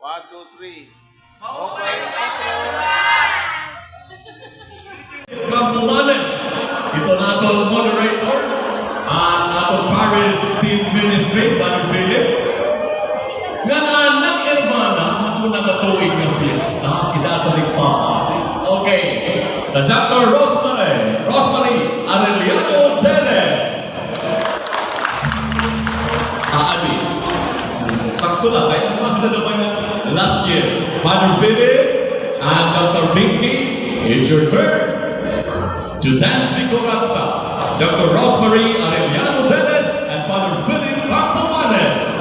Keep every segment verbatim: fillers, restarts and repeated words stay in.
One, two, three. Campo Males, ito an aton moderator, an aton Parish Team Ministry, Father Philip. Ngan an nag-irmana, an una ka tuig nga piyesta, kita ato nagpaparis. Okay. The Doctor Rosemary, Rosemary Arellano Teles. Ah, abi. Sakto la, kay an mahal na naman nga last year. Father Philip and Doctor Pinky, it's your turn to dance the Corazza. Doctor Rosemary Arellano Teles and Father Philip Campomanes.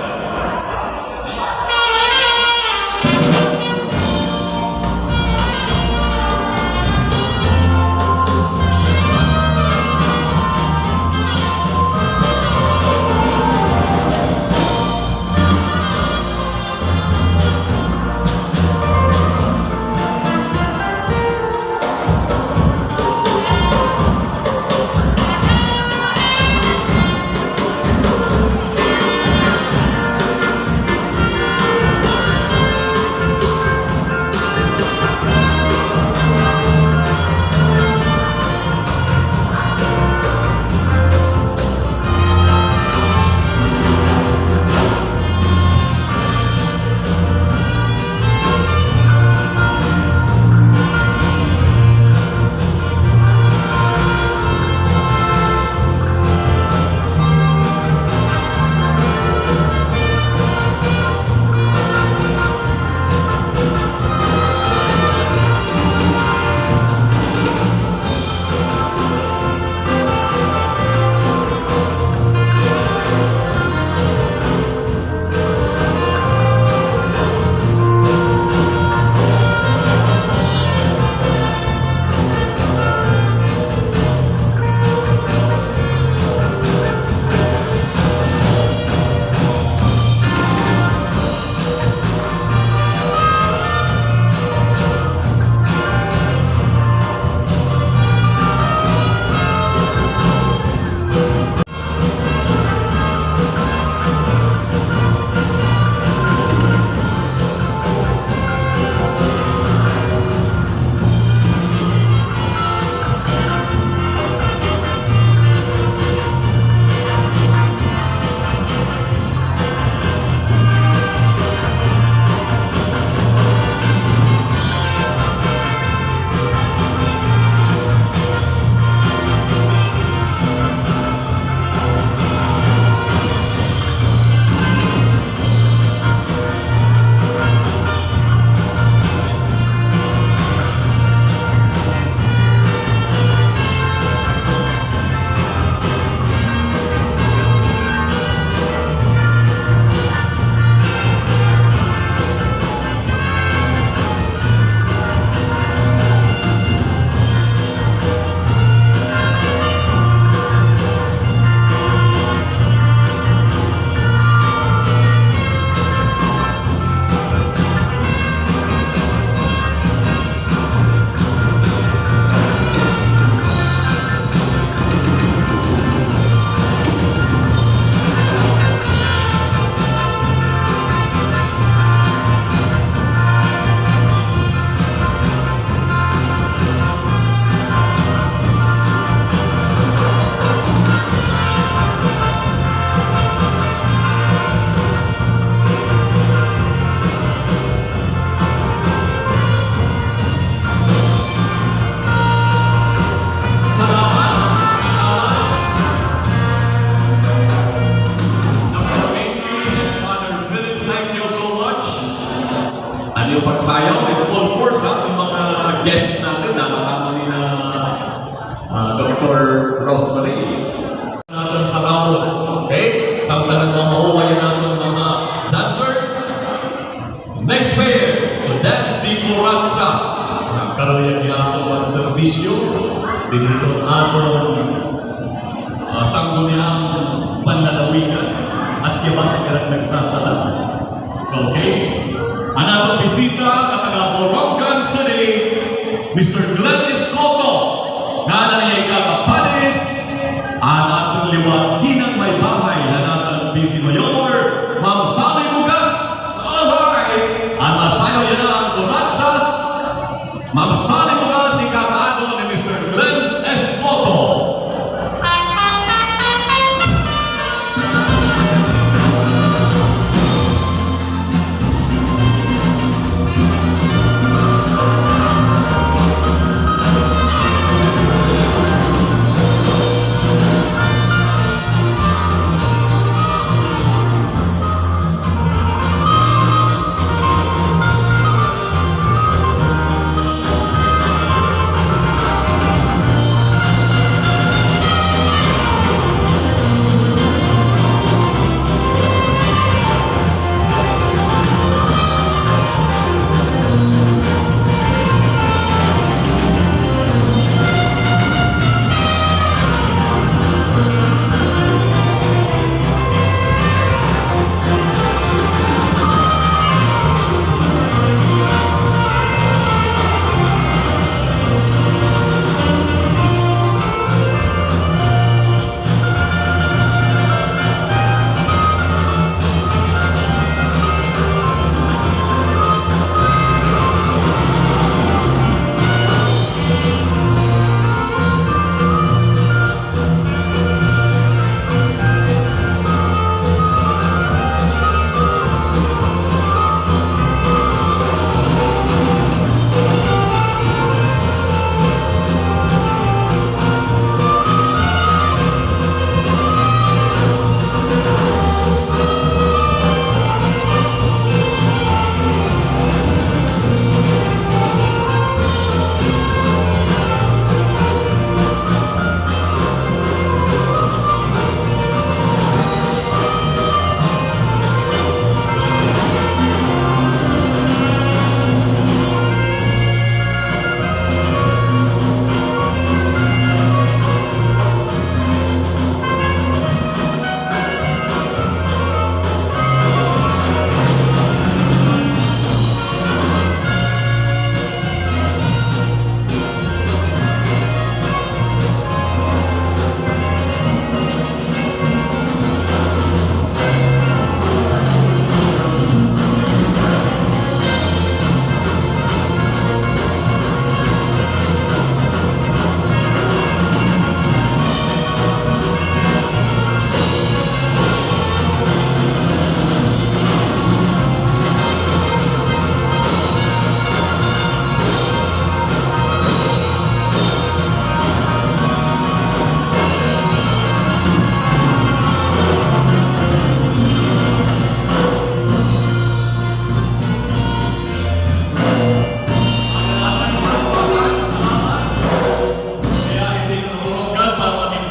Salamat. Salamat. Doctor Pinky, Father Philip, thank you so much. An iyo pagsayaw in full force, ha, an mga guests natin, nakasama nina, ah, Doctor Rosemary. Naton sa tawon. Okay? Samtang nagmamahuway an aton mga dancers. Next pair, to dance the Corazza. Nagkaruyag gihapon an serbisyo. Dinhi aton, ah, sangguniang panlalawigan. Asya ba, kaya nagsasala. Okay. An aton bisita nga taga Borongan City, Mister Glenn Escoto, nga na niya ikakapanis, an aton liwat ginang may bahay, an aton Vice Mayor, Ma'am Sally Bugas. Alright. An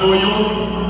Tuyo.